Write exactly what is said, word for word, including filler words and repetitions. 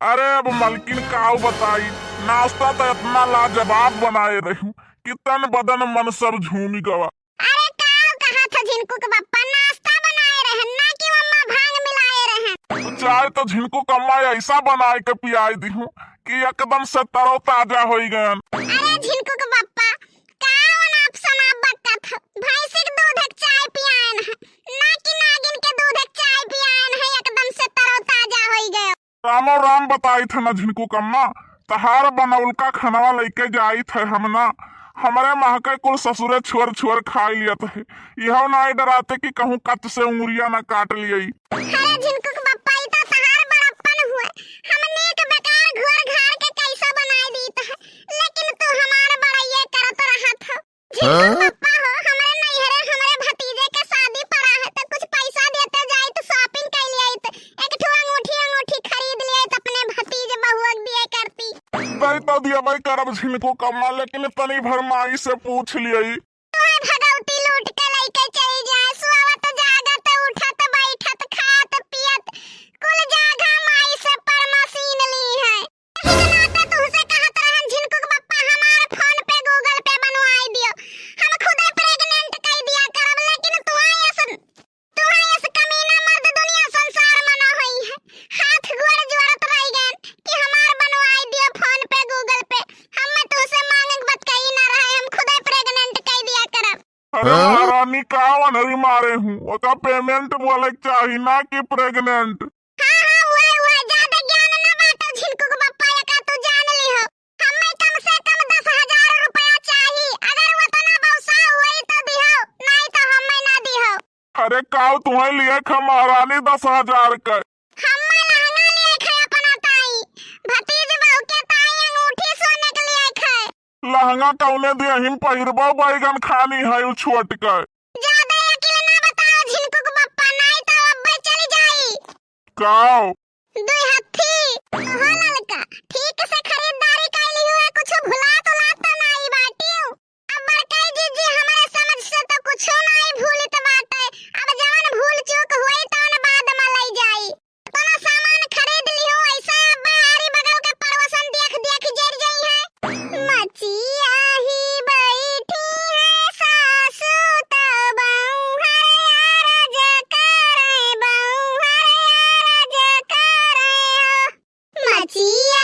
अरे अब मलकिन काउ बताई, नाश्ता त एतना लाजवाब बनाए रहूं कि तन बदन मन सब झूमि गवा। अरे काउ कहत ह झिनकू क बप्पा, नाश्ता बनाए रहन ना कि अम्मा भांग मिलाए रहन। चाय त झिनकू क अम्मा अइसा बनाए के पियाई दिहूं कि एकदम से तरोताजा होइ गयन। अरे झिनकू क बप्पा, काउ अनाप सनाप बकत ह? भैंसी क दूध क चाय पियायन ह, ना कि नागिन क दूध क चाय पियायन ह, एकदम से तरोताजा होइ गयो। रामो राम बताइत ह ना झिनकू क अम्मा, तहार बनउलका खनवा लइके जाइत ह हम ना, हमरे महके कुल ससुरे छुअर छुअर खाइ लियत ह। इहउ नाहीं डराते कि कहूँ कच से उंगुरिया न काट लियई। अरे झिनकू क बप्पा, ई त तहार बड़प्पन हुए, हमनी क बेकार घर घर के कइसा बनाइ दीत ह, लेकिन तू हमार बड़इये करत रहत ह। झिनकू क बप्पा हो, हमरे नइहरे हमरे भतीजे क सादी पड़ा ह, त कुछ पइसा देते जाइत, shopping कइ लियाइत, एक ठो अंगूठी, अंगूठी खरीद लियाइत, अपने भतीज बहुआ क दिए करती। दइ त दियबइ करब झिनकू क अम्मा, लेकिन तनी भर माई से पूछ लियई। तोहे भगौती लूट के लइके चली जाए, सोवत जागत, उठत बइठत, खात पियत, कुल जागा माई से परमसीन ली है। एही के नाते तुहसे कहत रहन झिनकू क बप्पा, हमार phone पे Google पे बनवाइ दियो, हम खुदे pregnant कइ दिया करब, लेकिन तुहा अइसन, तुहा अइस कमीना मर्द दुनिया संसार म ना होई है। हाथ गोड़ जोड़त रहि गयन कि हमार बनवाइ दियो phone पे Google पे, हम्मे तुहसे मांगे क बतकही ना रहे, हम खुदे pregnant कइ दिया करब। अरे हाँ? महारानी, का वनरी मारे हूँ, ओका payment बोले क चाही, ना कि pregnant। हाँ, हाँ, उहे, उहे, ज्यादा ज्ञान ना बाटो झिनकू क बप्पा, एका तू जान लिहो। हम्मे कम से कम दस हजार रुपया चाही, अगर ओतना बौसा होई त दिहो, नाहीं त हम्मे ना दिहो। अरे काउ तुहइ लिए ख महारानी दस हजार क? हम्मे लहंगा लिए ख अपना ताई, भतीज बहू के ताई अंगूठी सोने क लिए ख। लहंगा कउने दियहिन पहिरबो, बैगन खानी है उ छोट क। ज्यादा अकिल ना बताओ झिनकू क बप्पा, नाहीं त अब्बे चली जाई। काउ? दुई हत्थी। ओहो ललका, ठीक से खरीदारी कइली हुए, कुछ भुलात उलात त नाई बाटिउ? अब बड़काई जीजी, हमरे समझ से तो कुछो नाई भूलित बाटे। अब जवन भूल चूक होई तवन बाद में लई जाई। तोला सामान खरीद लिहो, ऐसे अब बाहरी बगल के पड़ोसन देख देख जर जाई है। मचिया ही बैठी है सासू त बउहर अरज करे, बउहर अरज करे हो। मचिया